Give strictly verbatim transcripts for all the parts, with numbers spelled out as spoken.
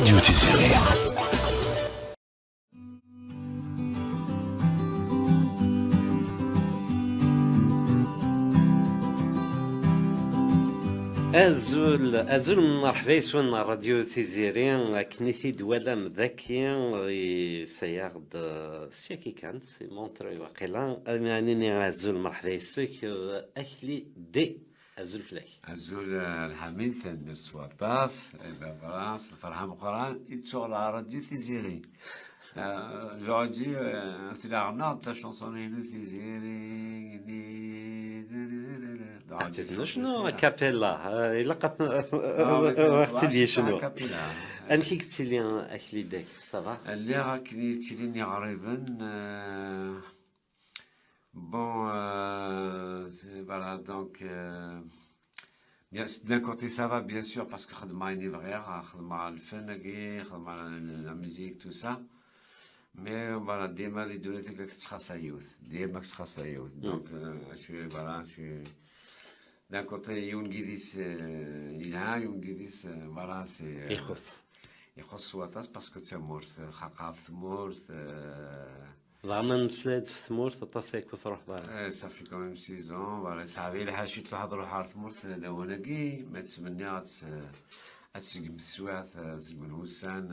Tiziri. Azul, azul, merḥba yes-wen ɣer Radio Tiziri, akken i t-id-twalam daki, yessayaɣ-d, eh, s yaki kan, si Montreuil waqila, ad nini azul, merḥba yes-k, eh, Akli D. Azul fell-ak. Azul, eh, Lḥamid, tanemmirt s waṭas. Eh, baba, s lferḥ ameqqran i ttuɣ la Radio Tiziri. Eh, j'aurais dit, eh, tlaɣ-nneɣ-d tacanṣun-inu Tiziri, ni, ni, ni, ni, ni, ni. J'aurais dit, acnu, a cappella, eh, ilaq ad, ah, ad, ad, ad ɣ-tt-id-yecnu. A cappella. Amek i yettili Akli D-ak, ça va? Lliɣ akken yettilin iɣriben, eh, Bon, euh, c'est- voilà, donc, euh, bien, d'un côté, ça va, bien sûr, parce que xedmeɣ ayen i bɣiɣ, xedmeɣ lfen-agi, xedmeɣ la, la, la musique, tout ça. Mais, voilà, dima di ddunit-agi ad k-tettxaṣṣa yiwet, dima ad k-tettxaṣṣa yiwet. Donc, euh, je suis, voilà, je suis, d'un côté, yiwen n yidis, euh, yelha, yiwen n yidis, euh, voilà, c'est, euh, ixuṣṣ. Ixuṣṣ s waṭas, parce que d tamurt, euh, xaqeɣ ɣef tmurt, euh, Dɣa ma nemmeslay-d ɣef tmurt, aṭas ay ku truḥeḍ ara. Eh, ça fait quand même six ans, voilà, yeṣɛeb-iyi lḥal ciṭuḥ ad ruḥeɣ ɣer tmurt lawan-agi, ma ttmenniɣ ad tt-, ad tseggem teswiɛt, ad seggmen wussan.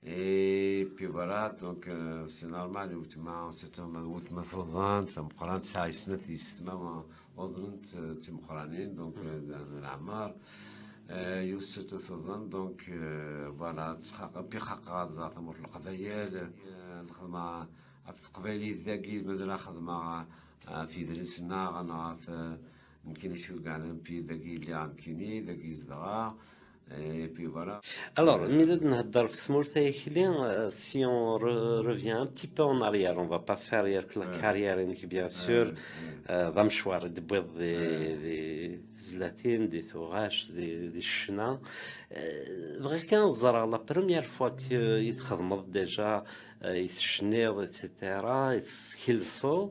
Et puis voilà, donc, euh, c'est normal, weltma, surtout ma weltma tuḍen, d tameqqrant, tesɛa snat yessetma, ma, uḍnent, eh, d timeqqranin, donc, eh, d, d leɛmer. Eh, yiwet surtout tuḍen, donc, eh, voilà, ttxaq-, puis xaqeɣ ad ẓreɣ tamurt n Leqbayel, eh, ad xedmeɣ ɣef teqbaylit dagi, mazal ad xedmeɣ, eh, ɣef yedles-nneɣ, neɣ ɣef, eh, nekkini acu yeɛnan, puis dagi lliɣ nekkini, dagi zedɣeɣ, et puis voilà. Alors, mi la d-nhedder ɣef tmurt ay Akli, euh, si on re-, revient un petit peu en arrière, on va pas faire la carrière-inek, bien sûr, euh, d amecwar i d-tewwiḍ di, di tezlatin, di tuɣac, di, di ccna. Euh, bɣiɣ kan ad ẓreɣ la première fois que i txedmeḍ déjà, euh, i tecniḍ, et cetera, i tkelseḍ,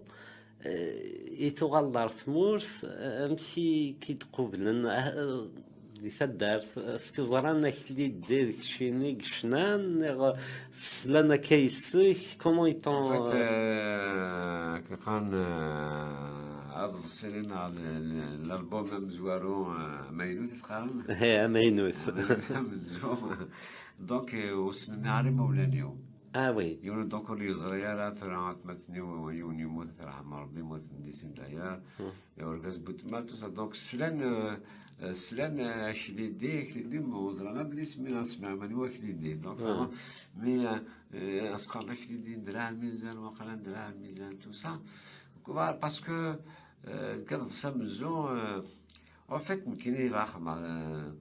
eh, i tuɣaleḍ ɣer tmurt, eh, amek i k-id-qublen, eh, di taddart? Est-ce que ẓran Akli D d keččini i yecnan, neɣ slan akka yes-k? Comment ils t'ont, en fait, euh, euh, akken qqaren, euh, ad ḍsinen ɣer l-, l-, l'album amezwaru, euh, amaynut i s-qqaren? Eh, amaynut. Amenzu. Donc, euh, ur ssnen ara imawlan-iw. Ah oui. Yiwen donc ur yeẓri ara tura atmaten-iw, yiwen yemmut, yerḥem Rebbi, yemmut di sin d'ailleurs. Hmm. Et urgaz bu tma, tout ça. Donc slan, euh, euh, slan, euh, Akli D, Akli D, ur ẓran ara belli isem-inu, asmi ɛman Akli D. Donc, hmm, vraiment, mais, euh, euh, as-qqaren Akli D, Draɛ Lmizan, waqila Draɛ Lmizan, tout ça. Donc, voilà, parce que, euh, nekk ad ḍseɣ amenzu, euh, En fait, nekkini bɣiɣ xedmeɣ, euh,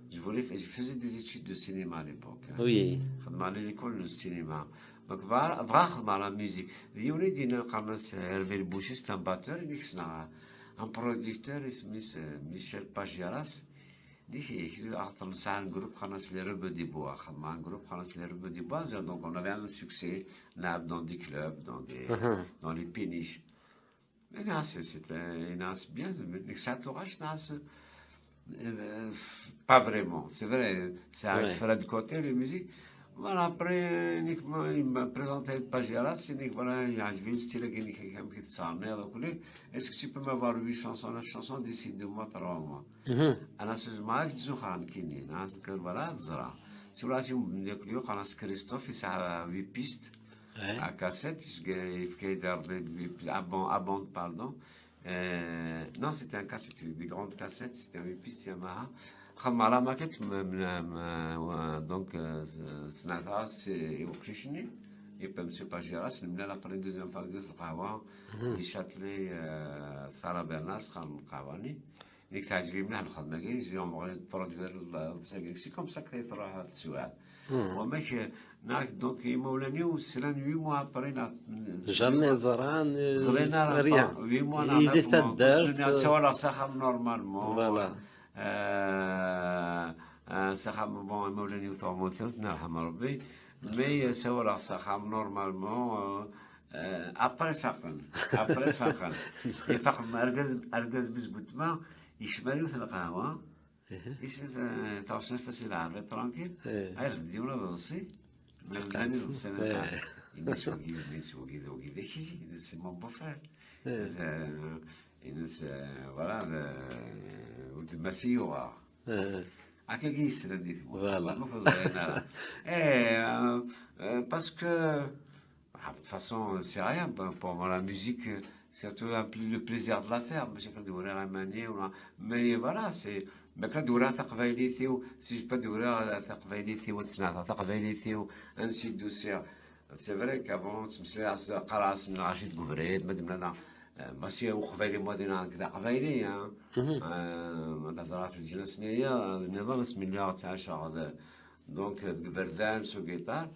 je voulais fa-, je faisais des études de cinéma à l'époque, hein. Oui. Xedmeɣ les écoles de cinéma. Donc, bɣiɣ, bɣiɣ xedmeɣ la musique. D yiwen i d-yennan qqaren-as, euh, Hervé Le Boucher, c'est un batteur, i nek ssneɣ un producteur, isem-is, euh, Michel Pagiras. Nek, nek, axaṭer nesɛa un groupe qqaren-as les Rebeux des Bois. Xedmeɣ un groupe qqaren-as les Rebeux des Bois. Donc, on avait un succès. Nlɛeb dans des clubs, dans des, dans les péniches. Nniɣ-as, c'est, c'est, euh, nniɣ-as bien, nek sɛiɣ tuɣac, nniɣ-as, euh, pas vraiment, c'est vrai, c'est un, ouais, isefra de côté, les musiques. Voilà, après, nek ma, il m'a présenté Pagiras, nek, voilà, yeɛjeb-iyi style-agi-inek, amek i tettɣenniḍ, akk. Est-ce que tu peux m'avoir huit chansons, neuf chansons d'ici deux mois, trois mois? Mhm. Nniɣ-as, zemreɣ ad k-d-zuxxeɣ nekkini, nniɣ-as, voilà, ad ẓreɣ. Tura, si umeddakel-iw, qqaren-as Christophe, yesɛa huit pistes. Ouais. À cassette, yefka-yi-d Rebbi, à bande, à bande, pardon. Euh, non, c'était un cassette, des grandes cassettes, c'était un huit pistes Yamaha. Xedmeɣ la maquette, m-, m-, m-, euh, donc, euh, s-, s-, snat-as i uqcic-nni, et puis Monsieur Pagiras, nemlal après une deuxième fois deg lqahwa, mhm, di Châtelet, euh, Sarah Bernard, sxedmeɣ lqahwa-nni. Nek teɛǧeb-iyi mliḥ lxedma-agi, j'ai envie de produire le, le, c'est comme ça que truḥ teswiɛt. Hmm. Wamek, eh, neɣ, donc, imawlan-iw slan huit mois après, neɣ jamais ẓran, eh, ẓrin ara, rien. Huit mois, neɣ neuf mois. Ssawaleɣ s axxam normalement. Voilà. Euh, euh, s axxam, bon, imawlan-iw tuɣ mmuten, yerḥem Rebbi. Mais, euh, ssawaleɣ s axxam normalement, euh, euh, après faqen. Après faqen. Ifaq argaz, argaz-is bu tma, yekcem ar yiwet n lqahwa. Ihi. Issen, euh, taɣeccaft-as i lɛerbi, tranquille. Eh. Ay, rfed yiwen aḍebsi. Llan iḍebsiyen, eh, ines wagi, ines wagi, d wagi, d akli, c'est mon beau-frère. Eh. Euh, ines, euh, voilà, le, weltma-s i yuɣeɣ. Eh. Akkagi yeslan di tmurt. Voilà. Ma ur ẓrin ara. Eh, euh, euh, parce que Ah, de toute façon, c'est rien. Ben, pour moi, la musique, euh, c'est surtout un pl-, le plaisir de la faire. Mačči kan d-uriɣ iman-iw, mais voilà, c'est, ma kan d-uriɣ taqbaylit-iw, si je peux d-uriɣ taqbaylit-iw, ad sneɛteɣ taqbaylit-iw, ansi d-usiɣ. C'est vrai qu'avant, ttmeslayeɣ s, qqareɣ-asen lɣaci deg ubrid, ma d-mlaleɣ, euh, mačči uqbayli, ma d-iniɣ nekk d aqbayli, hein. Euh, ma d-hedreɣ ɣef leǧnas-nni, euh, nniḍen asmi lliɣ ttɛaceɣ d, donc, euh, deg iberdan, s ugiṭar.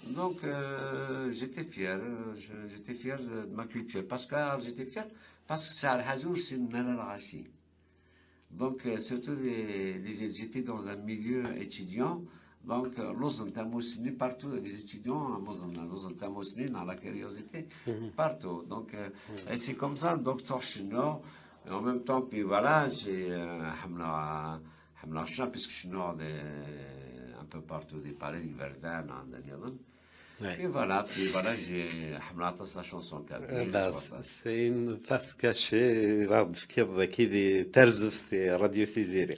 Donc, euh, j'étais fier, euh, je- j'étais fier de, de ma culture. Parce que, alors, j'étais fier parce que ça a toujours c'est une lâche. Donc, euh, surtout les, les- j'étais dans un milieu étudiant. Donc, euh, lluẓen tamusni partout, les étudiants, euh, lluẓen, lluẓen tamusni, dans la curiosité, partout. Donc, euh, et c'est comme ça, donc, tu cennuɣ, et en même temps, puis voilà, j'ai, euh, ḥemmleɣ, ḥemmleɣ ccna, puisque cennuɣ des, un peu partout, di Paris, di Verdun, anda nniḍen. Ouais. Et voilà, puis voilà, j'ai, ḥemmleɣ aṭas la chanson kabyle, euh, bah, soit c'est une face cachée, la d-tefkiḍ daki di tarzeft di Radio Tiziri.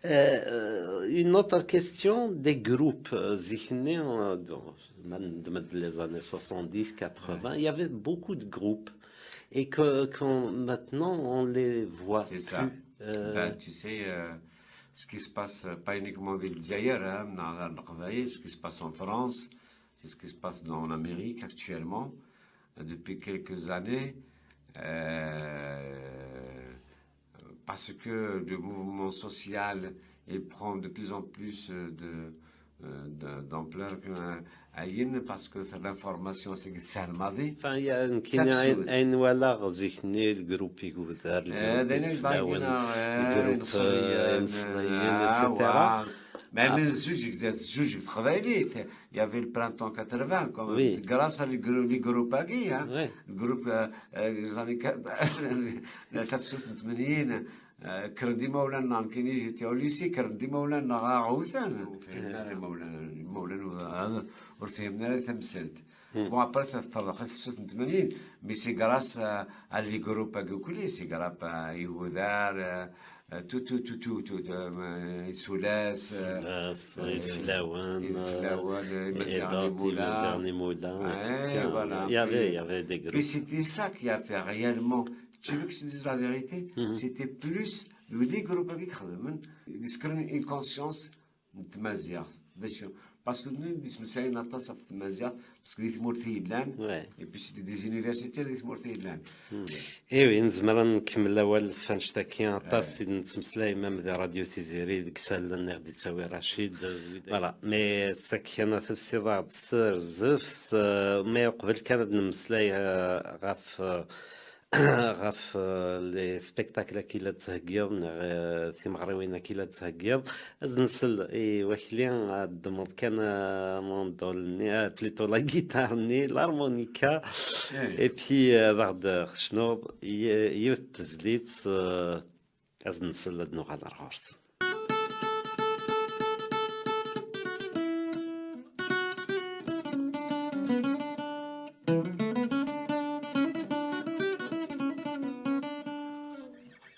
Euh, une autre question, des groupes, euh, zik-nni, euh, bon, même de les années soixante-dix, quatre-vingts, il y avait beaucoup de groupes. Et que, quand maintenant, on les voit plus. C'est ça. Euh, ben, tu sais, euh, ce qui se passe, euh, pas uniquement dans le Zaïre, hein, dans, dans le Leqbayel, ce qui se passe en France, c'est ce qui se passe dans l'Amérique actuellement, euh, depuis quelques années, euh, parce que le mouvement social, il prend de plus en plus, euh, de, euh, de- d'ampleur que, euh, ayen, parce que l'information, c'est que c'est le madi. Enfin, il y a une, ça ayen, ayen walaɣ zik-nni, le groupe Igudar, le groupe Ideflawen, le groupe, euh, Ineṣriyen, et cetera. Même le Zuzig, le Zuzig, il y avait le printemps quatre-vingts, quand même. Oui. Grâce à les grou-, les groupes agi, hein. Ouais. Le groupe, euh, euh, les années quatre-vingts, la tafsut n tmanyin, euh, kkren-d imawlan-nneɣ, nekkini, j'étais au lycée, kkren-d imawlan-nneɣ, aɣ-wten. Ur fhimen ara imawlan, imawlan ur, ur fhimen ara tamsalt. Bon, après, teṭṭerḍeq i tefsut n tmanyin, mais c'est grâce à, à les groupes agi ukli, c'est grâce à Igudar, euh, euh, tout, tout, tout, tout, tout, euh, Isulas, euh, Isulas, euh, Ideflawen, Ideflawen, euh, et d'autres, Imaziɣen Imula. Imaziɣen Imula, ouais, et tout ça. Voilà. Il y avait, il y avait des groupes. Puis c'était ça qui a fait réellement, tu veux que je te dise la vérité, c'était plus les groupes agi ixedmen, d-yessekren une conscience n tmaziɣt. D acu? Parce que nutni d-yettmeslayen aṭas ɣef tmaziɣt, parce que di tmurt i yellan, ouais, et puis c'était des universitaires di tmurt i yellan. Iwi, nezmer ad nkemmel awal ɣef annect-agi, aṭas i d-nettmeslay, même di Radio Tiziri, deg isallen i ɣ-d-yettawi Racid, euh, wid-, voilà. Mais ass-agi kan ad tefsiḍ-aɣ-d s terzeft, euh, mais uqbel kan ad nemmeslay, euh, ɣef, euh, ɣef, euh, les spectacles akka i la d-tettheggiḍ, neɣ, euh, timeɣriwin akka i la d-tettheggiḍ. Ad nsel i wakli, ad ddmeḍ kan, euh, amandol-nni, euh, plutôt la guitare-nni, l'harmonica. Eh. Et puis, euh, ad aɣ-d-tecnuḍ y-, yiwet tezlit, euh, ad nsel, ad nuɣal ar ɣur-s.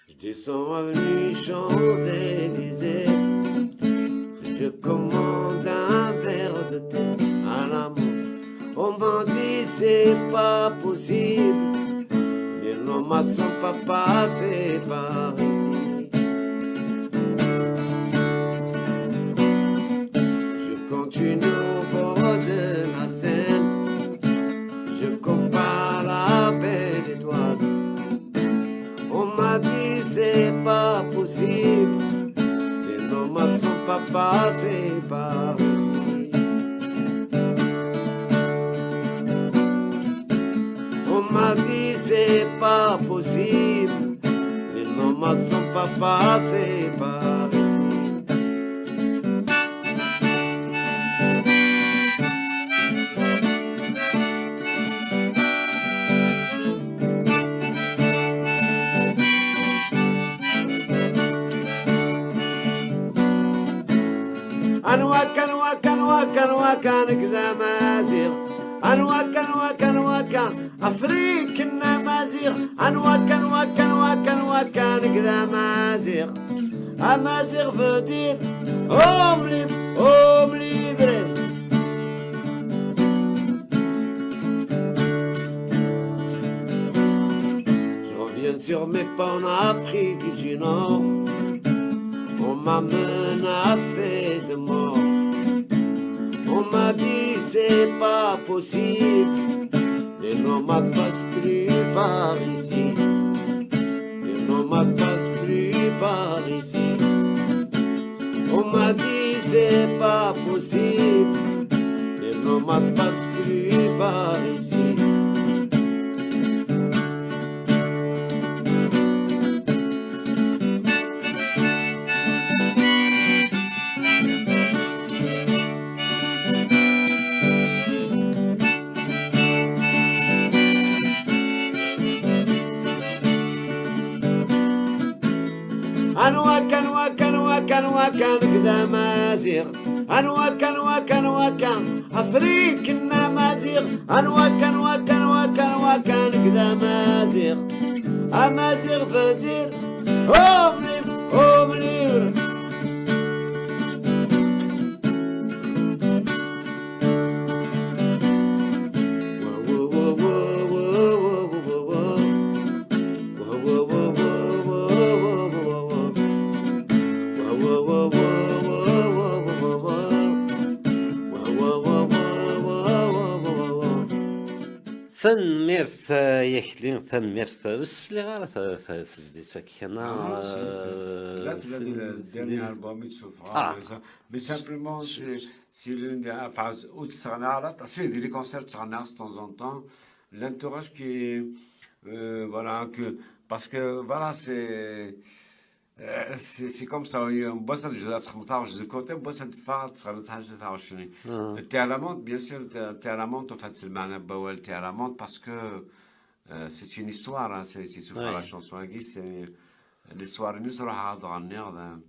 Je descends avenue Champs-Élysées, je commande un verre de thé à la menthe. On m'a dit c'est pas possible, les noms ne sont pas passés par ici. Je continue au bord de la Seine, je compare la belle étoile. On m'a dit c'est pas possible, les noms ne sont pas passés par ici. On m'a dit c'est pas possible, les noms ne sont pas passés par ici. Anwa kan nekk d amaziɣ, anwa kan, anwa kan, anwa kan, afriken amaziɣ, anwa kan, anwa kan, anwa kan, anwa kan nekk d amaziɣ. Amaziɣ veut dire homme libre, homme libre. Je reviens sur mes pas en Afrique du Nord. On m'a menacé de mort. On m'a dit c'est pas possible. Les nomades passent plus par ici. Les nomades passent plus par ici. On m'a dit c'est pas possible. Les nomades passent plus par ici. Anwa kan, anwa kan, anwa kan, anwa kan nekk d amaziɣ. Anwa kan, anwa kan, anwa kan, afriken amaziɣ. Anwa kan, anwa kan, anwa kan, anwa kan nekk d amaziɣ. Amaziɣ veut dire homme libre, homme libre. Tanemmirt, eh, Yakli, tanemmirt. Ur sliɣ ara ta- ta- tezlit akka. Ah, si, si. Tella, tella di le dernier album i d-ssufɣeɣ, ah, mais ça- mais simplement, c'est c'est l'une des, enfin, ur ttɣenniɣ ara, si, di les concerts ttɣenniɣ de temps en temps. L'entourage qui, euh, voilà, que, parce que, voilà, c'est, euh, c'est c'est comme ça, oui, n wass ad txedmeḍ taɣect du côté, n wass ad teffeɣ ad txedmeḍ taɣect-nni. T'es à la mode, bien sûr, t'es t'es à la mode, en fait, c'est le maana n wawal, t'es à la mode, parce que, euh, c'est une histoire, hein, c'est c'est la chanson-agi, c'est l'histoire-nni, ad ruḥeɣ ad ɣenniɣ, d-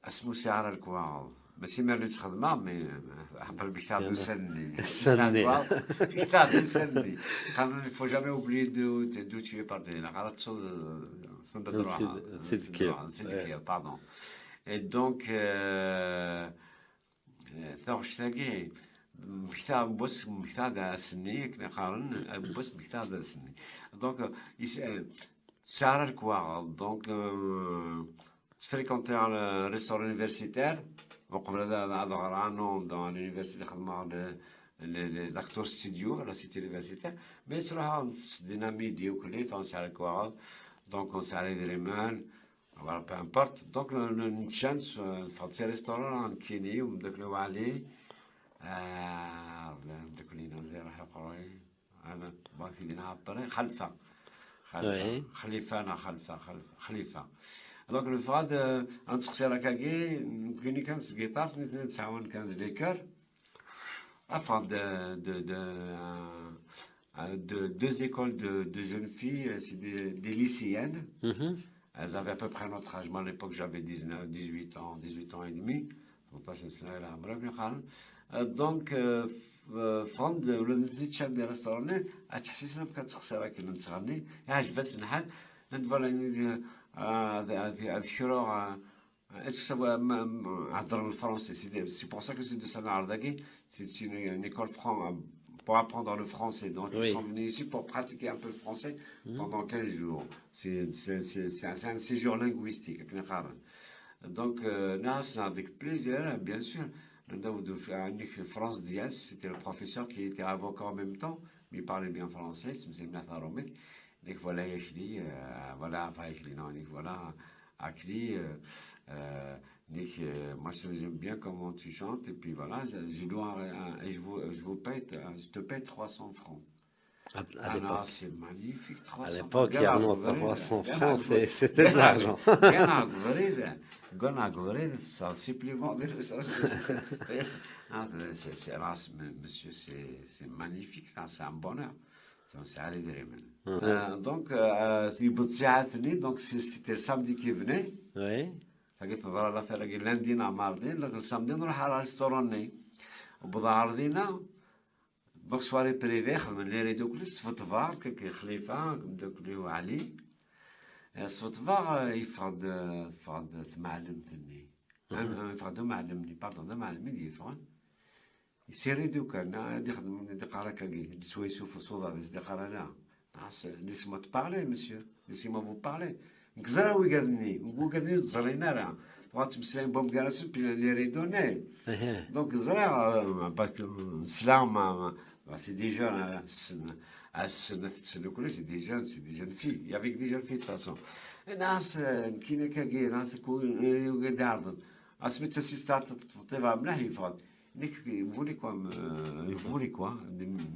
Asmi ur sɛiɣ ara lekwaɣeḍ. Mačči mi rniɣ ttxedmeɣ, mais, euh, aql-i mmektaɣ-d ussan-nni. Ussan-nni. Mmektaɣ-d ussan-nni. Qqaren, il faut jamais oublier d'où d'où tu es parti. Ilaq ara tettuḍ, euh, send ad truḥeḍ. Ansi d-tekkiḍ. Ansi d-tekkiḍ, pardon. Et donc, euh, euh, taɣect-agi, mmektaɣ, n wass mmektaɣ-d ass-nni, akken i qqaren, n wass mmektaɣ-d ass-nni. Donc, euh, is- euh, sɛiɣ ara lekwaɣeḍ. Donc, euh, ttfréquenteɣ le restaurant universitaire. Uqbel ad ad ɣreɣ un an dans l'université, xedmeɣ le le le l'acteur studio à la cité universitaire. Mais ttruḥeɣ ntess dinamit, dukli, nesɛa lekwaɣeḍ. Donc, nesɛa idrimen. Voilà, peu importe. Donc, n- n- nečča, neffeɣ-d si restaurant, nekkini, umeddakel-iw Ɛli, ah, umeddakel-inu, Llah iṛḥem-it. Ana, bon, Sidina Ɛebder, Xalifa. Xalifa. Oui. Xalifa, neɣ Xalifa, Xalifa, Xalifa. Donc, neffeɣ-d, euh, ad nesteqsi akkagi, nekkini kan s tgiṭart, nitni ad ttɛawanen kan d les chœurs. Enfin, de, de, de, euh, euh, de deux écoles de, de jeunes filles, euh, c'est des, des lycéennes. Elles avaient à peu près notre âge. Moi, à l'époque, j'avais dix-neuf, dix-huit ans, dix-huit ans et demi. ثمنطاش سنة إلى عمرك، يقال. Euh, donc, euh, f- euh, ffɣen-d, ula d nitni ččan di restaurant-nni, ad ttḥessisen am kan ttexsir akken nettɣenni, iɛjeb-asen lḥal. Nnan-d, voilà, euh, ad, ad, ad kruɣ, euh, est-ce que ça va, ma- ma- heddren le français, c'est des- c'est pour ça que c'est de ça, c'est une, une école fran- pour apprendre le français. Donc, ils sont venus ici pour pratiquer un peu le français pendant quinze jours. C'est c'est- c'est- c'est un, c'est un séjour linguistique, akken i qqaren. Donc, euh, là, c'est avec plaisir, bien sûr. Nnan-d, euh, France Diaz, c'était le professeur qui était avocat en même temps, mais il parlait bien français, c'est Mzemna Taromit. Donc, voilà, Yakli, euh, voilà, enfin, Yakli, non, donc, voilà, Akli, euh, euh, donc, euh, moi, je- j'aime bien comment tu chantes, et puis voilà, je, je dois, un- un- je, vous, je vous paye, euh, je te paye trois cents francs. À, à Ah non, l'époque. C'est magnifique, trois cents francs. À l'époque, il y a trois cents francs, c'est- c'était de l'argent. Gana Gvrid, Gana Gvrid, c'est un supplément de... Ah, c'est- c'est- c'est- là, c'est- monsieur, c'est c'est magnifique, ça, c'est un bonheur. Ça, c'est un idéal. Euh, donc, euh, donc, c'est- c'était le samedi qui venait. Oui. Tagi teḍra l'affaire-agi lundi neɣ mardi, donc le samedi nruḥ ɣer restaurant-nni. Wwḍeɣ ɣer dinna, donc soirée privée, xedmen les rideaux, kul s tfeṭbar, kaki Xlifa, mdakkel-iw Ɛli. Eh, s tfeṭbar, eh, yeffeɣ-d, eh, teffeɣ-d tmɛellemt-nni. Ah, ah, yeffeɣ-d umɛellem-nni, pardon, d amɛellem i d-yeffɣen. Si rideaux kan, ah, ad ixdem, ad iqqar akkagi, d swayes uf-, s uḍad-is, d iqqar ala. Ah, c'est, laissez-moi te parler, monsieur. Laissez-moi vous parler. Nekk ẓriɣ wigad-nni, wigad-nni ur tt-ẓrin ara. Tebɣa ad ttmeslayen bumgar-asen, puis les rideaux, ney. Donc, ẓriɣ, euh, pas que, nesla, ma, ma, ma, c'est des jeunes, euh, ssen-, ah, ssen-, tetten akk, c'est des jeunes, c'est des jeunes filles. Il y avait que des jeunes filles, de toute façon. Et nas, euh, nekkini akkagi, nas, ku-, euh, wigad iɛerḍen. Asmi d tasistaɛt teṭṭeḍ iḍ mliḥ, yeffeɣ-d. Nekk, il voulait quoi, me, il voulait quoi,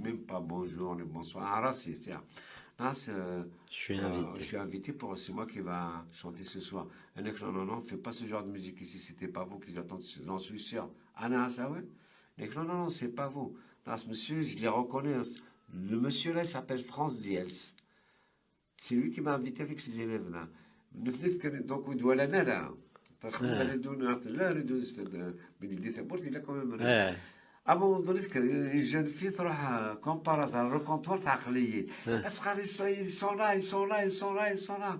même pas bonjour, ni bonsoir, un raciste, tiens. Là, c'est, euh, Je suis euh, invité. Je suis invité pour, c'est moi qui va chanter ce soir. Et Nick, non, non, non, fais pas ce genre de musique ici, c'était pas vous qu'ils attendent, j'en suis sûr. Ah, non, ça, ouais. Nick, non, non, non, c'est pas vous. Là, ce monsieur, je les reconnais, hein. Le monsieur là, il s'appelle France Diels. C'est lui qui m'a invité avec ses élèves là. Nutni fkan, donc, ur d-walan ara. Txedem Ah. Rideaux, la Rideaux, mi d-yeldi tawwurt, yella quand même. Ah. À un moment donné, une jeune fille تروح, euh, comme par hasard, le comptoir, teɛqel-iyi. Est-ce qu'ils sont, ils sont là, ils sont là, ils sont là, ils sont là.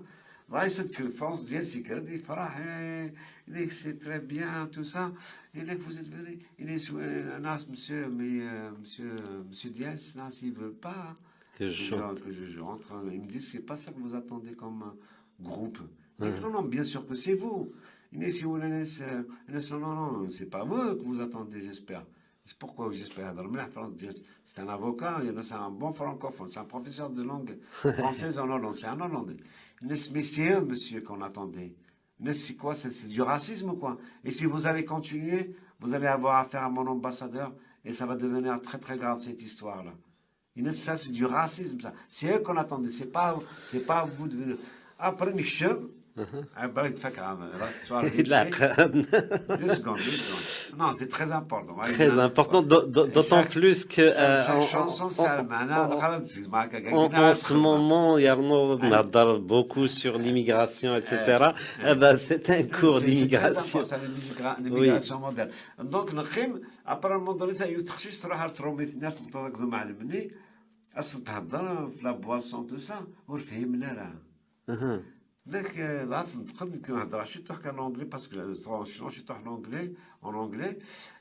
Là, il se crie, France Diels, c'est que il فرح, eh, il dit que c'est très bien, tout ça. Il dit que vous êtes venu. Il dit, euh, non, monsieur, mais, euh, monsieur, monsieur Diels, là, s'ils veulent pas, hein, Que que je je, chante. Que je, je rentre, hein. Ils me disent, c'est pas ça que vous attendez comme, euh, groupe. Je dis, non, non, bien sûr que c'est vous. Il dit, si vous voulez, euh, il dit, non, non, non, c'est pas vous que vous attendez, j'espère. C'est pourquoi j'espère. Alors, mais France Diels, c'est un avocat, il y en a, c'est un bon francophone, c'est un professeur de langue française en Hollande, c'est un Hollandais. Il dit, mais c'est eux, monsieur, qu'on attendait. Mais c'est quoi, c'est, c'est du racisme, quoi. Et si vous allez continuer, vous allez avoir affaire à mon ambassadeur, et ça va devenir très, très grave, cette histoire-là. Il dit, ça, c'est du racisme, ça. C'est eux qu'on attendait, c'est pas, c'est pas vous de venir. Après, نكشم. Ah, برك تفكر، hein, là, ce soir, Il a deux secondes, deux secondes. Non, c'est très important. Ouais, Très il y a- important, d'au- d'au- d'autant Chaque- plus que chaque- euh, chaque en, chanson, en- c'est un en- malade, en- خلاص، c'est ما كان en- كنا en ce ناخذ. moment, يرنو نهضر beaucoup sur l'immigration, et cetera. Ah ben, c'est un cours C'est- c'est très d'immigration. important, ça, l'immigration, l'immigration moderne. Donc, نقيم, après, à un moment donné, تاع يوتخشيش تروح على تروميتنا، تنطلق ذو معلمني، أصل تهضر في la boisson، tout ça، ور فهمنا راه. أها. Donc, euh, là, نقدر نهضر شي طوح كان l'anglais، parce que franchement شي طوح l'anglais، en anglais.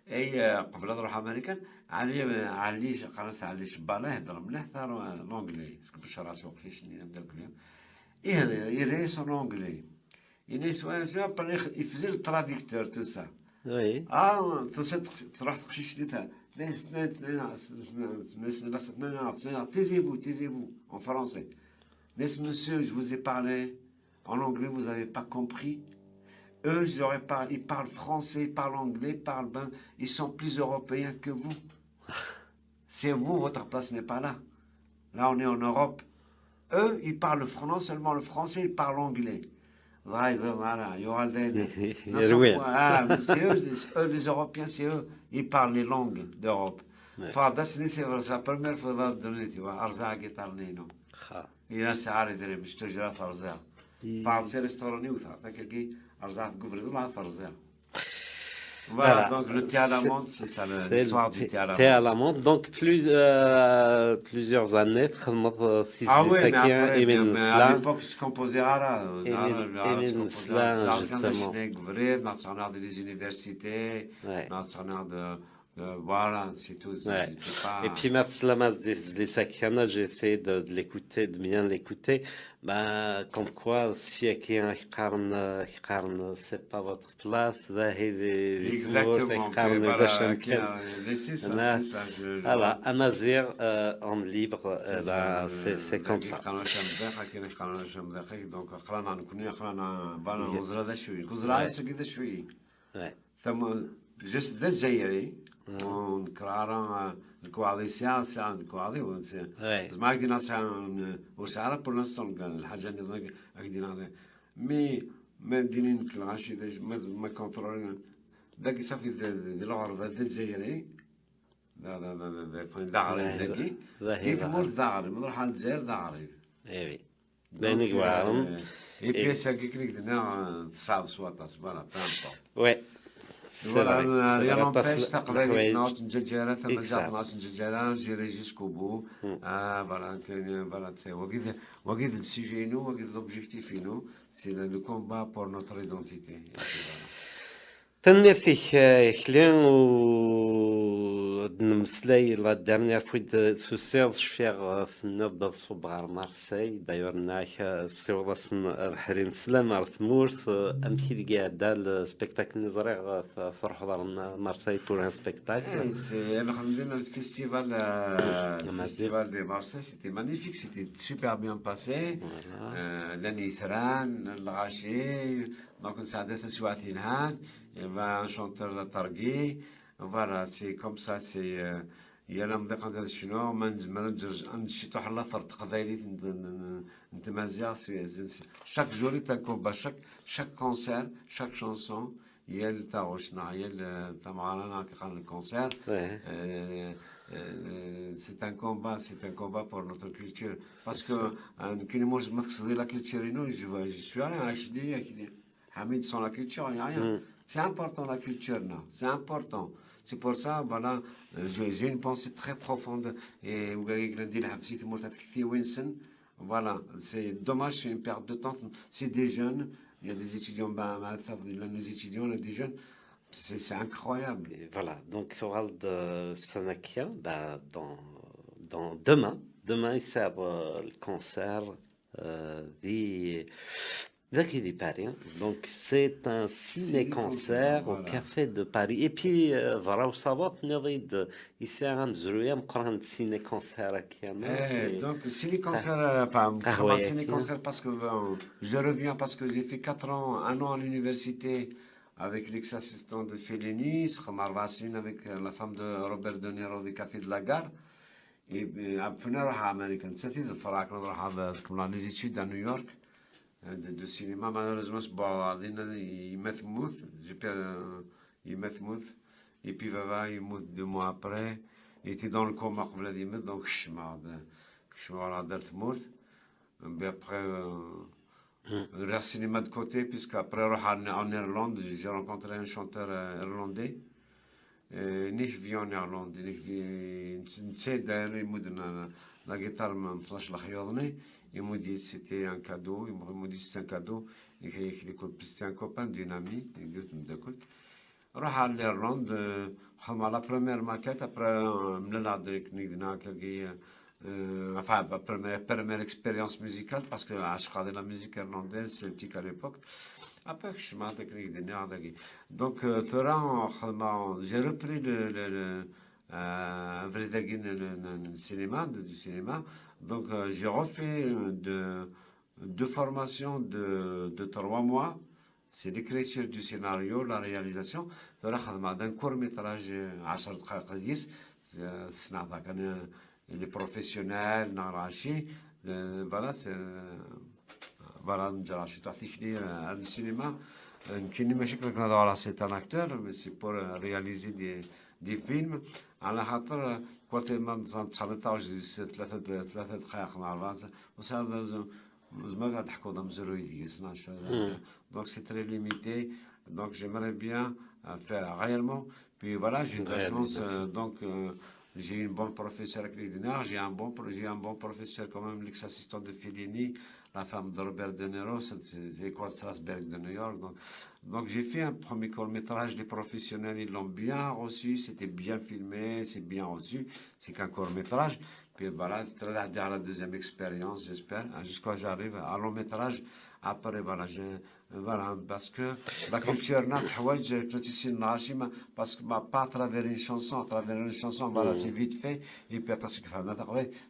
Et, euh, قبل نروح امريكان، علي، علي، قناه علي شبانه يهضر مليح تاع l'anglais، سكبش راسي وقتاش نبدا كل يوم. يهضر، يريس en anglais. ينيس وين شنو، après يخ-، يفزل le traducteur، tout ça. Oui. اه، تروح تقشيش لي تاع، taisez-vous, taisez-vous, en français. Monsieur, je vous ai parlé en anglais, vous n'avez pas compris. Eux, ils auraient par-, ils parlent français, ils parlent anglais, ils parlent ben, ils sont plus européens que vous. C'est vous, votre place n'est pas là. Là, on est en Europe. Eux, ils parlent fran-, non seulement le français, ils parlent anglais. Là, ils ont, voilà, il y aura des, des- non, يروي. Ah, mais c'est eux, c'est eux, les Européens, c'est eux, ils parlent les langues d'Europe. Ouais. فهذا سني c'est vrai, c'est la première fois dans le, tu vois, أرزاع guitare نينو. خا. إلا سعر يدري مش تجرى فرزاع. إي. فهذا c'est restaurant يوثا، هكاكي أرزاع تقفري الله فرزاع. Voilà, Voilà. Donc le thé à l'amande, c'est ça, le- C'est l'histoire le du thé- thé à l'amande. Thé à l'amande. Donc, plus, euh, plusieurs années, تخدمت في Ah oui, mais الزيساكيان après, إيمن mais, mais à نسلان. l'époque, je composais à la, Émile- Émile Nesla, justement. Justement. Voilà, c'est tout. Ouais. Et puis, merci, la masse des, des Sakiana, j'ai essayé de, de l'écouter, de bien l'écouter. Bah, comme quoi, si quelqu'un, c'est pas votre place, là, il est, Exactement. Voilà, C'est ça, c'est ça. Voilà, Amazir, euh, en libre, euh, bah, c'est comme ça. Donc, voilà, on se dit, voilà, on se dit, Ouais. ثم جست ذا الزيري، ونكرارا الكواضي ساعة ساعة الكواضي. زعما هكذا ساعة وساعة pour l'instant الحاجة اللي هكذا. مي ما ديني نكل غاشي ما كونترولين. ذاك صافي، ذا الغربة ذا الزيري. لا لا لا لا لا داغري ذاكي. كيف مور داغري مدرحة الجزائر داغري. ايوي. لاني قوارن. اي بيس هكاك اللي قلنا تصعب سواطاس، voilà، peu importe. Ouais. C'est vrai, c'est vrai, aṭas n leḥwayeǧ. Ur ttnǧaǧǧa ara, tamaziɣt ur ttnǧaǧǧa ara, j'irai jusqu'au bout. Ah, voilà, voilà, c'est wagi d, wagi d le sujet-inu, wagi d l'objectif-inu, c'est le, le combat pour notre identité. Et puis voilà. Tanemmirt-ik, eh, Akli, u ad nemmeslay la dernière fois d-tusiḍ, cfiɣ, eh, tenniḍ-d ad ṣubbeɣ ɣer Marseille. D'ailleurs, nniɣ-ak, eh, ssiweḍ-asen abeḥri n sslam ɣer tmurt. Eh, amek i deg iɛedda le spectacle-nni? Ẓriɣ, eh, t-, truḥeḍ ɣer Marseille pour un spectacle. Eh, c'est, nxeddem le festival, euh, le festival de Marseille, c'était magnifique, c'était super bien passé. Voilà. Euh, llan yitran, lɣaci, donc nesɛedda taswiɛt yelhan, il y avait un chanteur d aṭergi. Voilà, c'est comme ça, c'est, euh, yal amḍiq anda tecnuɣ, ma nezmer ad nǧer-, ad nciṭuḥ later n teqbaylit n, n, n, n tmaziɣt, c'est, c'est, c'est, chaque jour est un combat, chaque, chaque concert, chaque chanson, yal taɣect neɣ yal, euh, tameɣra neɣ akken qqaren le concert. Euh, euh, c'est un combat, c'est un combat pour notre culture. Parce que, euh, nekkini ma, ma tekkseḍ la culture-inu, je vois, je suis rien, akli, akli. Ḥamid, sans la culture, il n'y a rien. C'est important, la culture, non, c'est important. C'est pour ça, voilà, euh, j'ai, j'ai une pensée très profonde. Et wigad i yellan di lḥebs, si tmurt, ad tektiwin-nsen. Voilà, c'est dommage, c'est une perte de temps. C'est des jeunes, il y a des étudiants, ben, ben, ça, il y a des étudiants, il y a des jeunes. C'est, c'est incroyable. Et voilà, donc, tuɣal-d, euh, semaine qui vient, bah, dans, dans, demain, demain, il sera, euh, le concert, euh, di, daki di Paris. Donc, c'est un ciné-concert au Café de Paris. Et puis, euh, voilà, au savoir, tenniḍ-d, yesɛa amezruy ameqqran n ciné-concert-agi, non? Eh, donc, ciné-concert, euh, enfin, ciné-concert, parce que, euh, je reviens parce que j'ai fait quatre ans, un an à l'université avec l'ex-assistant de Fellini, sxedmeɣ rebɛa snin avec, euh, la femme de Robert De Niro di Café de la Gare. Et, euh, après, on a à Amérique, c'est-à-dire, on a les études à New York, euh, de, de cinéma. Malheureusement, c'est pas, il m'a mort, j'ai perdu, euh, il m'a mort. Et puis, Vava, il m'a deux mois après. Il était dans le coma, donc, je suis mort, je suis mort à la date morte. Et puis après, euh, le cinéma de côté, puisque après, en, en Irlande, j'ai rencontré un chanteur, euh, irlandais. Euh, nek vient en Irlande, nek vi-, netta d'ailleurs, il m'a donné la, la guitare, ma, ma tlash la khiyodni. Il m'a dit, c'était un cadeau. Il m'a dit, c'est un cadeau. Et que, que, que c'était un copain d'un ami, et que tu me découtes. Ruḥ à l'Irlande, euh, xedmeɣ la première maquette, après, euh, mlaleɣ-d akken i d-nniɣ akkagi, euh, enfin, la première, première expérience musicale, parce que ɛecqeɣ di la musique irlandaise, celtique à l'époque. Après, kecmeɣ-d akken i d-nniɣ dagi. Donc, euh, tura, xedmeɣ, j'ai repris le, le, le, euh, abrid-agi n, n, n, n cinéma, de, du cinéma. Donc, euh, j'ai refait, euh, de, deux formations de, de trois mois. C'est l'écriture du scénario, la réalisation. Tura xedmeɣ-d un court métrage, euh, ɛecṛ dqayeq deg-s, euh, ssneɣ kan, euh, les professionnels, neɣ lɣaci, euh, voilà, c'est, euh, voilà, neǧreɣ ciṭuḥ tikli, euh, ar le cinéma. Euh, nekkini mačči kan ad ɣreɣ, c'est un acteur, mais c'est pour, euh, réaliser des, des films. Ɛla xaṭer, euh, kul ma ttxelliṭ taɣect di tlata d, tlata dqayeq neɣ ṛebɛa, ur sɛiɣ, zemreɣ ad ḥkuɣ d amezruy deg-s, neɣ acu. Donc, c'est très limité. Donc, j'aimerais bien, euh, faire réellement. Puis voilà, j'ai eu de la chance, euh, donc, euh, j'ai eu une bonne professeure avec les Dinars, j'ai un bon pro-, j'ai un bon professeur quand même, l'ex-assistant de Fellini, la femme de Robert De Niro, c'est, c'est, c'est quoi, Strasberg de New York. Donc, donc j'ai fait un premier court-métrage, les professionnels, ils l'ont bien reçu, c'était bien filmé, c'est bien reçu, c'est qu'un court-métrage. Puis voilà, tu as la deuxième expérience, j'espère, hein, jusqu'à j'arrive à long métrage. Après, voilà, je, voilà, parce que la culture, na, teḥwaǧ, parce que ma, pas à travers une chanson, à travers une chanson, voilà, c'est vite fait, et puis après, c'est que,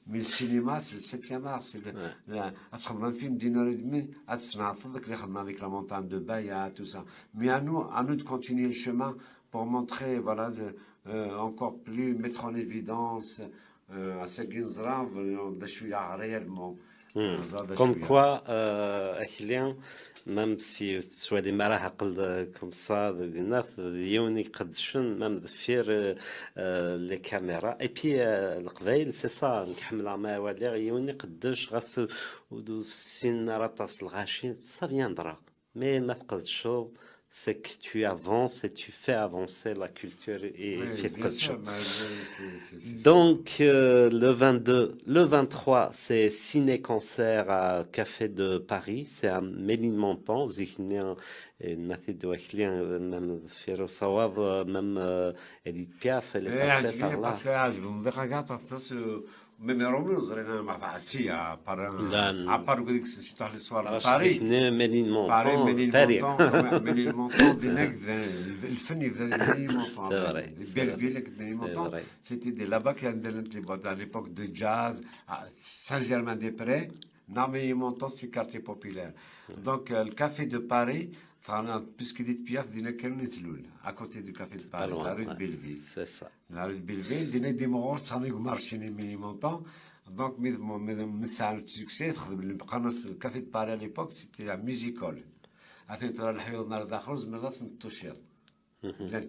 mais le cinéma, c'est le septième art, c'est le, la, ad txedmeḍ un film d'une heure et demie, ad tessneɛteḍ, avec les, avec la montagne de Baya, tout ça. Mais à nous, à nous de continuer le chemin pour montrer, voilà, de, euh, encore plus, mettre en évidence, euh, à ceux qui nous, euh, de, réellement. Comme quoi, euh, Akli, même si tu as des marahaql comme ça, de Gnat, de Yoni Kadchan, même de faire, euh, euh, les caméras. Et puis, euh, le Qbaïl, c'est ça, Yoni Kadchan, ça viendra. Mais ma tqedceḍ, c'est que tu avances et tu fais avancer la culture et Oui, في bien sûr, القدس. mais je- c'est- c'est- c'est- c'est- Donc, euh, le vingt-deux, le vingt-trois, c'est ciné-concert à Café de Paris. C'est à Ménilmontant. Zik-nni, euh, نعطي دواكلي، euh, même Féroz Awad, euh, même euh, Edith Piaf, elle est Eh, passée عجبني par là. parce que عجبني دقيقة تعطس même رومي وزرينا مع فاسي à part لا، ن- à part قلت لك شي واحد الصور راس Paris. ذكني Ménilmontant, Paris, Paris. Ménilmontant, Ménilmontant, ديناك الفن يبدا Ménilmontant. C'est vrai, c'est vrai. Belleville, Ménilmontant, C'est vrai. C'était des là-bas qui étaient des boîtes à l'époque de jazz, à Saint-Germain-des-Prés, non, Ménilmontant, c'est quartier populaire. Donc, euh, le café de Paris, puisque dit Piaf, دينا كان نتلول, à côté du café de Paris, loin, la rue de ouais. Belleville. C'est ça. La rue de Belleville, دينا دي مغور تصاني مارشيني Ménilmontant. Donc, mais, mais, mais ça a le succès, le café de Paris à l'époque, c'était la music hall. Attends, tu as le حيوط نار داخل، زمرنا تنتوشير.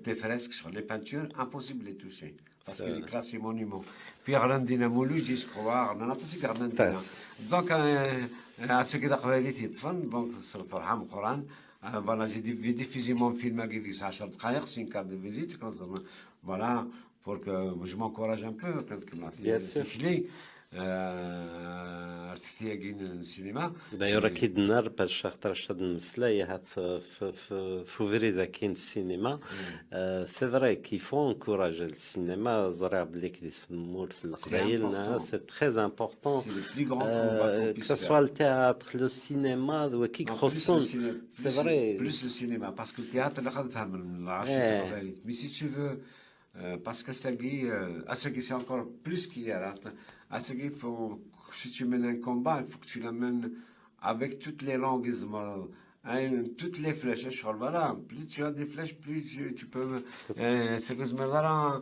Des fresques, sur les peintures, impossible de les toucher. Parce que les classés monuments. Puis غرنا دينا مولوجي, je crois, غرنا نطس غرنا دينا. Yes. Donc, euh, euh, à ce qui est donc, c'est le فرحة مقران. Euh, voilà, j'ai diff- j'ai diffusé mon film à Guédis عشر دقائق, c'est une carte de visite, quand ça me- voilà, pour que je m'encourage un peu, quand que ma fille Bien sûr. تكلي, euh, تكلي كاين السينما. D'ailleurs, كي دنار باش خاطر شاد المسلا يا هات في في في في فيفري ذا كاين السينما. آه، c'est vrai qu'il faut encourager le cinéma. زريع بليك دي في المول في القبايل, Important. C'est très important. C'est le plus grand Euh, combat qu'on que puisse ça faire. soit le théâtre, le cinéma, وكي Non, plus le خصوص. ciné- C'est plus- vrai. Plus le cinéma, parce que le théâtre, là, mais Eh. mais si tu veux, euh, parce que ça guy, euh, à ce qui c'est encore plus qu'il y a là. À ce qu'il faut, si tu mènes un combat, il faut que tu l'amènes avec toutes les langues, hein, toutes les flèches, je crois, voilà. Plus tu as des flèches, plus tu, tu peux, euh, c'est que je me là,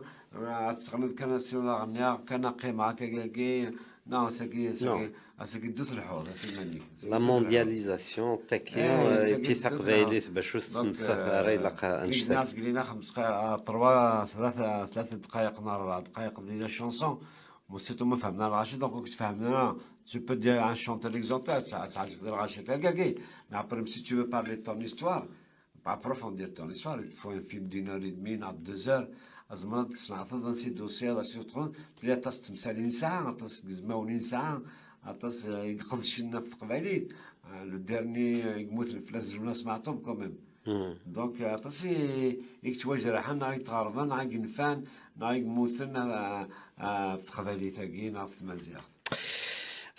كان سيدا غنيا كان قيمة كاكاكي. Non, c'est qui, c'est Non. qui, c'est qui دوت الحوض في المني. La mondialisation, تاكي, إيه، euh, c'est et puis que تقبايليت باش وسط Donc, نسخ راه إلا قا كاين أنشتك. ناس قلينا خمس دقائق, آه، trois, ثلاثة, ثلاثة دقائق, أربع دقائق ديال chanson. Moi, c'est tout, ما فهمنا الغاشي, donc كنت فهمنا, tu peux dire un chanteur exotique, ça, ça, ça, الغاشي كاكاكي. Mais après, si tu veux parler de ton histoire, approfondir ton histoire, il faut un film d'une heure et demie, non, deux heures. أزمرت صنعت هذا نسيت دوسي هذا شي تخون بلي عطاس تمثالي نسعة عطاس قزماوني نسعة عطاس يقدش لنا في قبايليت. Le dernier يموت الفلاس جبنا سمعتهم quand même. Donc عطاس يكتوا جرحا ناي تغربا ناي قنفان ناي قموثن في قبايليت هاكي في مزيغ.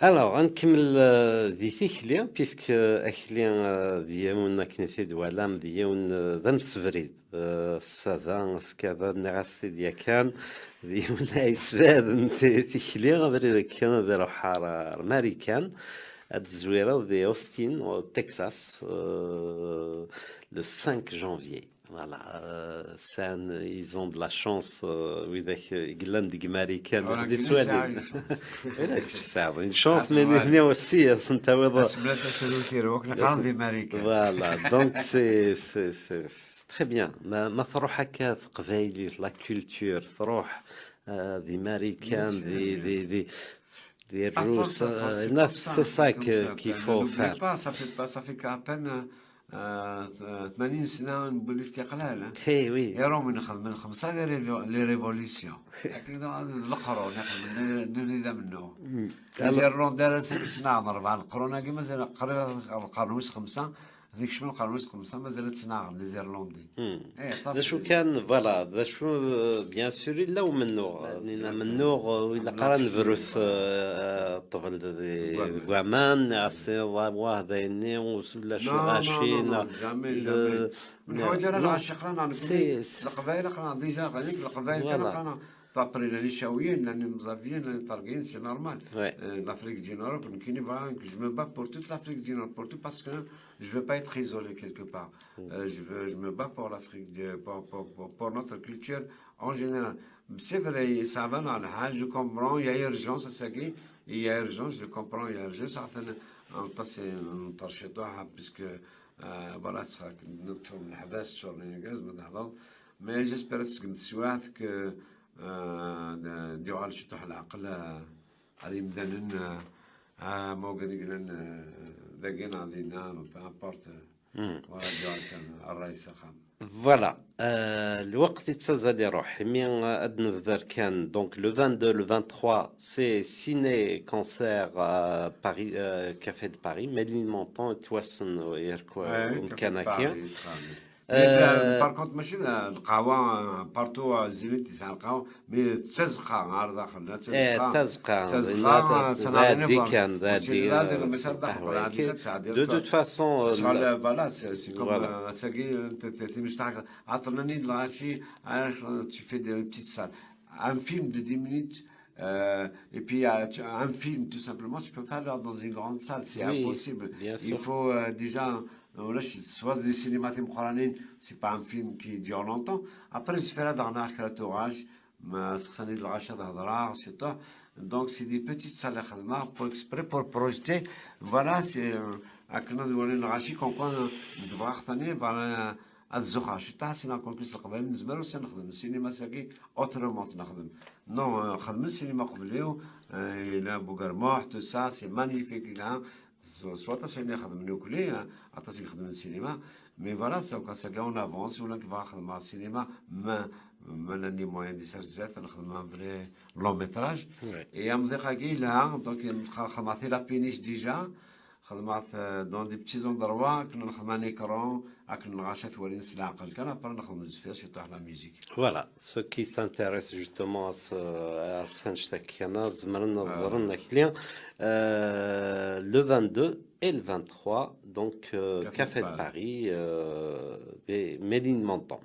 Alors, نكمل آه، ذي تيكلي, puisque أكلي آه، ذي يوم كنثي دوالا ذي يوم آه، ذا مسبريد. آه، السادة سكاذا نغاستي ديا كان ذي يوم يسباد تيكلي غادي كان ذي روح ماريكان. التزويرة ذي أوستين, تكساس, آه، le cinq janvier. Voilà, euh, c'est un- ils ont de la chance, euh, وإذا يقلن ديك ماريكان ولا دي كاين سوالي. ساعة chance. Une chance, mais نحن aussi, سنتاوي سمعت سلوتي روك نقرا دي ماريكان. Voilà, donc c'est c'est c'est c'est très bien. ما ما تروح هكا في قبايلي, la culture, تروح آه، ذي ماريكان, Bien sûr, ذي bien ذي sûr. ذي ذي À force, الروس, à force, آه، c'est لا, comme ça, c'est ça c'est comme que- ça. qu'il Ben, faut n'oublie faire. Pas, ça fait pas, ça fait qu'à peine, euh, ثمانين سنة نقول الاستقلال, hein. Eh oui. يا رومي نخدم من خمسة les révo- les révolutions. لكن هذا القرون يخدم لنا منه. Alors- Les Irlandais راه سنة أربعة القرون هاكي مازال قريبا القرن ويس خمسة. هذيك شمن القرن ويس خمسة مازال تسناغ les Irlandais. إيه، ذا شو كان, voilà, ذا شو, bien sûr, إلا ومنوغ, نينا منوغ, وإلا قرا نفروس, آه، الطبل ذي كوامان, عسي, واه, ذا يني, ولا شو Non, non, غاشي, non, non, jamais, jamais. من حوايج راه العاشق رانا نقول القبائل رانا déjà غاديك القبائل كان رانا تابري لاني شاويين لاني مزافيين لاني طرقين, c'est normal. L'Afrique du Nord, كنت كيني بغا, je me bats pour toute l'Afrique du Nord, pour tout, parce que je veux pas être isolé quelque part. Euh, je veux, je me bats pour l'Afrique, de- pour, pour, pour, pour notre culture en général. C'est vrai, ça va dans le hal, je comprends, il y a urgence, c'est ça qui, il y a urgence, je comprends, il y a urgence. Enfin, on passe un tarchet, puisque, euh, voilà, ça, نتشور من الحباس, تشور من الغاز, ما تهضر. Mais j'espère تسقم تسوات que, euh, ديوغال شي تروح العقل, آه، على يمدانن, آه، آه، ما هو قال لك لان, آه، dagi neɣ dinna, peu importe. Ur ṛaǧuɣ kan ṛṛay s axxam. Voilà. Euh, lweqt yettazzal iruḥ, imi ad nebder kan, donc le vingt-deux, le vingt-trois, c'est ciné concert à Paris, euh, Café de Paris, Ménilmontant, yettwassen irkwa umkan-agi. Par contre, mačči d lqahwa, partout Zzayriyen tesɛa lqahwa, mais d tazeqqa ɣer daxel, d tazeqqa, d tazeqqa, d addi kan, d addi, de toute façon, voilà, c'est comme ass-agi, timecṭaḥ, ɛeṭṭlen-iyi-d lɣaci, tu fais des petites salles. Un film de dix minutes, euh, et puis euh, tu- un film, tout simplement, tu peux pas aller dans une grande salle, c'est impossible. Il faut euh, déjà, euh, là, je- soit des cinémas timeqqranin, c'est pas un film qui dure longtemps. Après, je fais là dans la tourage, ma seqsan-iyi-d lɣaci ad hedreɣ, surtout. Donc, c'est des petites salles à xedmeɣ pour exprès, pour projeter. Voilà, c'est euh, akken ad walin lɣaci, comme quoi, euh, nebɣa aqtani, voilà, ad zuxxeɣ ciṭṭaḥ, sinon, comme ça, Leqbayel nezmer aussi ad nexdem cinéma-agi autrement, ad nexdem. Non, euh, xedmen cinéma qbel-iw, euh, yella Bougermaï, tout ça, c'est magnifique, yelha. S waṭas ayen i xedmen ukli, euh, aṭas i ixedmen cinéma. Mais voilà, c'est comme ça, on avance, ula nebɣa ad nexdem cinéma, ma, ma nella les moyens, di sers zdat, ad nexdem un vrai long métrage. Et amḍiq-agi yelha, donc, xedmeɣ-t i La Péniche déjà, xedmeɣ-t, euh, dans des petits endroits, akken nexdem un écran, akken lɣaci ad t-walin s leɛqel kan, après nexdem zfir, surtout la musique. Voilà, ceux qui s'intéressent justement à ce, à ce, zemren ad ẓren akli, euh, le vingt-deux et le vingt-trois, donc, euh, Café de Paris, euh, di Ménilmontant.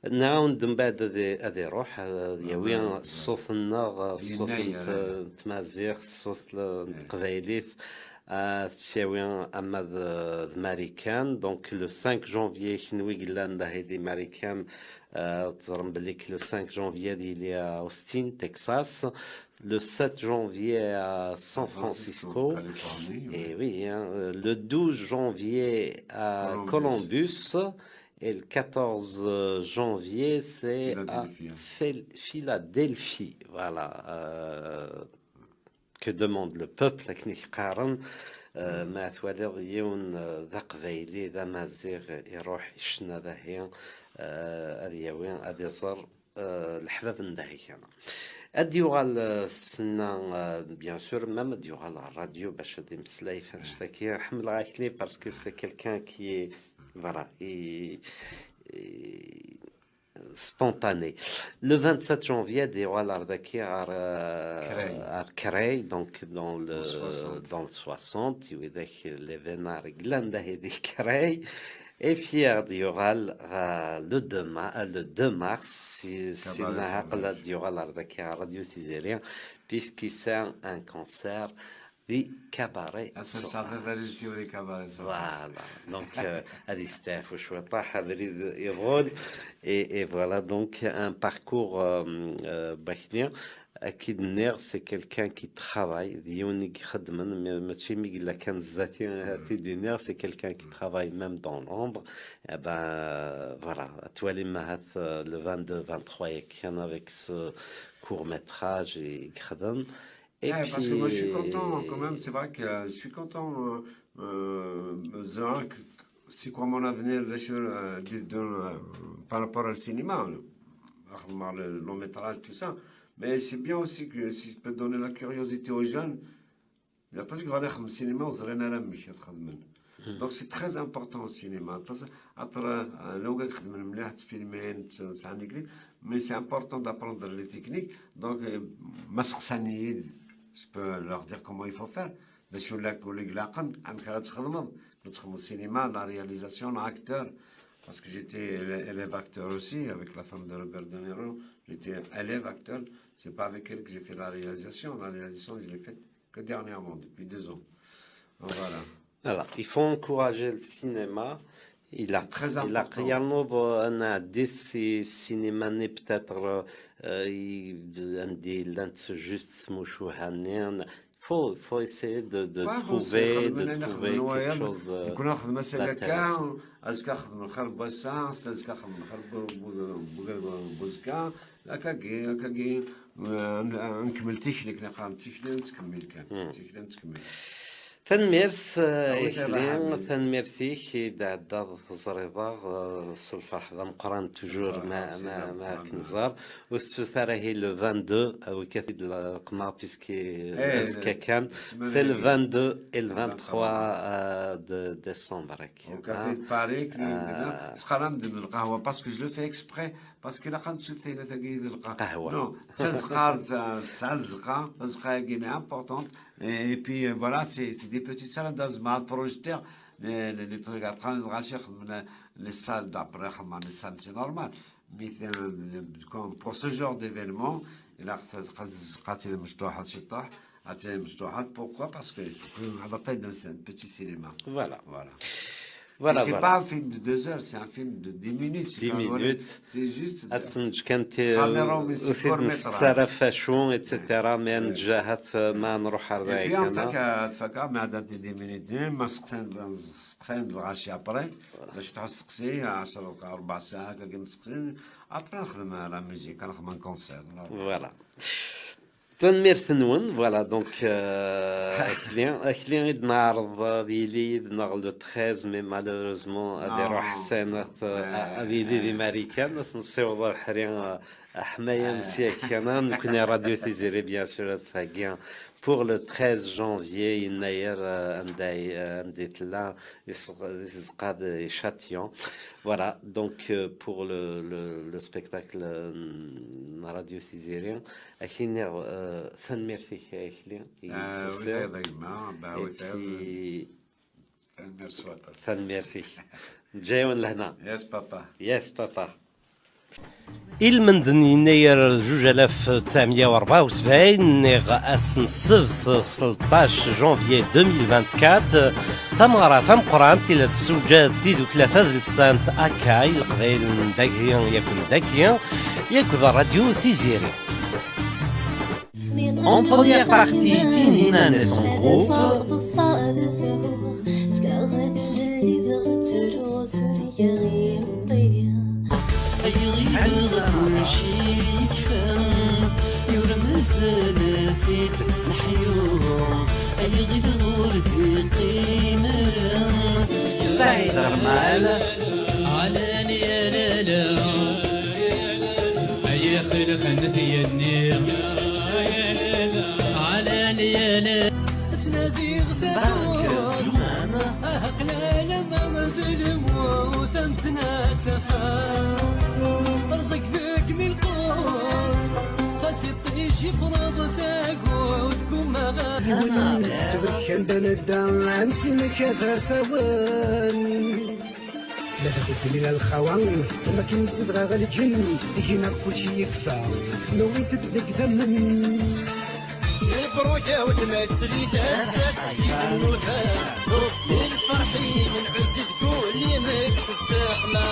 Nɛawed mbeɛd ad i- ad iruḥ, ad yawi ṣṣut-nneɣ, ṣṣut n t- n tmaziɣt, ṣṣut n teqbaylit, ad t-yawi ama d d Marikan. Donc, le cinq janvier, kenwi yellan dahi di Marikan, euh, teẓrem belli que le cinq janvier ad yili à Austin, Texas. Le sept janvier à San Francisco. Et oui, hein, euh, le douze janvier à Columbus. Et le quatorze janvier, c'est à Phil- Philadelphie. Voilà. Euh, que demande le peuple, akken i k-qqaren. Euh, ma twaliḍ yiwen, euh, d aqbayli, d amaziɣ, iruḥ icna dahi, euh, ad yawi, ad iẓer, euh, leḥbab n dahi kan. Ad d-yuɣal, euh, ssna, euh, bien sûr, même ad d-yuɣal ɣer radio bac ad imeslay f annect-agi. Ḥemmleɣ akli parce que c'est quelqu'un qui est, voilà, i, i, spontané. Le vingt-sept janvier, ad iɣal ar daki, ar, euh, ar Kray, donc dans le, dans le soixante, i widak l'événement yellan dahi di Kray. Et puis ad yuɣal, euh, le deux ma- euh, le deux mars, si si nahaqel ad yuɣal ar daki ar Radio Tiziri, puisqu'il sert un concert di Cabaret Sourah. Voilà. Donc, euh, ad isteɛfu cwiṭaḥ, abrid iḍul. Et, et voilà, donc, un parcours, euh, euh, bakni. Ad k-id-nniɣ, c'est quelqu'un qui travaille, d yiwen i ixeddmen, ma- mačči mi yella kan zdat-i, ad t-id-iniɣ, c'est quelqu'un qui travaille même dans l'ombre. Eh ben, voilà, ad twalim ahat, euh, le vingt-deux, vingt-trois yakan avec ce court-métrage i yexdem. Et Ouais, puis, parce que moi, je suis content, quand même, c'est vrai que euh, je suis content. Euh, euh, c'est vrai que c'est quoi mon avenir, bien sûr, euh, de- de- euh, par rapport au cinéma, euh, le long métrage, tout ça. Mais c'est bien aussi que si je peux donner la curiosité aux jeunes, il y a parce que le cinéma, on dirait que donc c'est très important au cinéma. Aṭas- aṭas, euh, لو كان خدمنا مليح, تفيلمين, ت- ساعة نقري, mais c'est important d'apprendre les techniques. Donc, euh, ما سقسانيين, je peux leur dire comment il faut faire. باش ولا يقول لك لا قم عم كرا تخدمض تخدم السينما, la réalisation, l'acteur, parce que j'étais élè- élève acteur aussi avec la femme de Robert De Niro. J'étais élève acteur. C'est pas avec elle que j'ai fait la réalisation. La réalisation, je l'ai faite que dernièrement, depuis deux ans. Donc, voilà. Alors, il faut encourager le cinéma. Il a, très important. Il a rien d'autre, un indice, c'est cinéma, peut-être, euh, il, un des, l'un de ce juste, il faut, il faut essayer de, de trouver, de trouver quelque chose de, d'intéressant. Azka xedmen xir n wass-a, azka xedmen xir n uzekka, akkagi, akkagi, euh, nkemmel tikli, akken qqaren tikli, nettkemmil kan. Tikli, nettkemmil. Tanemmirt, eh, Akli, tanemmirt-ik i d-ɛeddaḍ teẓriḍ-aɣ, eh, s lferḥ d ameqqran, toujours ma, ma, ma k-nẓer. Ur tettut ara hi le vingt-deux, eh, wekkat-id lqemmer, puisque, eh, azekka kan, c'est le vingt-deux et le vingt-trois, eh, de décembre. Au café de Paris, teqqaram-d lqahwa, parce que je le fais exprès, parce que la qahwa, non, c'est une importante. Et puis, euh, voilà, c'est des petites salles dans un projecteur, les, les, les trucs, après, les salles d'après, les salles, c'est normal. Mais, euh, comme pour ce genre d'événement, il a, pourquoi? Parce que, c'est un petit cinéma. Voilà. Voilà. C'est pas un film de deux heures, c'est un film de dix minutes. Dix minutes. C'est juste ad s-neǧǧ kan ti-, ur nettara f acu, et cetera. Mais ad neǧǧ ahat ma nruḥ ar dayi kan. Après, ma seqsayen lɣaci après, bac tḥuss seqsi, ɛecra, rbeɛ saɛa, akka kan seqsi, après nexdem la musique, nexdem un concert. Voilà. Tanemmirt-nwen, voilà, donc, euh, Akli, Akli i d-neɛreḍ ad yili yid-neɣ le treize, mais malheureusement ad iruḥ Ḥsen, ad, ad yili di Marikan, ad s-nessiweḍ abeḥri, euh, aḥmayan sya kan, nekkni Radio Tiziri, bien sûr, ad s-heggi pour le treize janvier, yennayer, euh, anda i, euh, anda i tella, di tzeqqa de Châtillon. Voilà, donc, euh, pour le, le, le spectacle, euh, Radio Tiziri, Akli, euh, tanemmirt-ik, Akli, i d-tusiḍ. Et puis, tanemmirt s waṭas. Tanemmirt-ik. Neǧǧa-yawen lehna. Yes, papa. Yes, papa. Ilmend n yennayer zuǧ alaf tesɛemya u rebɛa u sebɛin, niɣ ass n ssebt, tleṭṭac janvier deux mille vingt-quatre, tameɣra tameqqrant i la tessewǧad tidukla tadelsant Akay, Leqbayel n dagi yakk n dagi, yakk d Radio Tiziri. En première partie, Tinine et son groupe. Saïd Armal. Ay ixelqen tyenni, ɛla lyali. Ttnadiɣ takurt, aḥeqq lɛalama d lmut am tnattafa. Rẓek deg mi lqut, xas iṭij ifreḍ tagut, gummaɣ ad. Ttbekkan d anedda, am sinek ad asawen. Ma d abeddel i lxawa, am akken i zedɣeɣ lǧenn, ihi neɣ kulci yekfa, newwi-t-id deg idammen. Mebṛuk a weltma, teslit-as, i lferḥ-im nɛezz deg wul-im, kkes-d ssexma.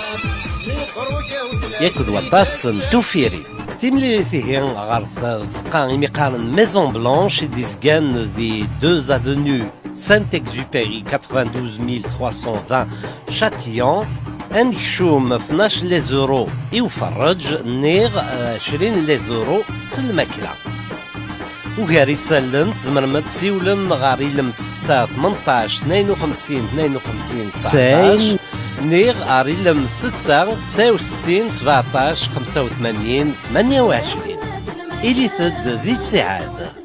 Mebṛuk a weltma. Yak d waṭas n tuffirin. Timlilit ihi ɣer tzeqqa imi qqaren Maison Blanche i d-izgan di deux avenue Saint-Exupéry quatre-vingt-douze mille trois cent vingt Châtillon, ad nekcum tnac les euros i uferreǧ, niɣ ɛecrin les euros s lmakla. Ugar isallen, tzemrem ad tsiwlem ɣer ilem setta tmenṭac tnayen u xemsin tnayen u xemsin tseɛṭac, niɣ ɣer ilem setta tesɛa u settin sebɛeṭac xemsa u tmanyin tmanya u ɛecrin. Ilit-d di ttiɛad.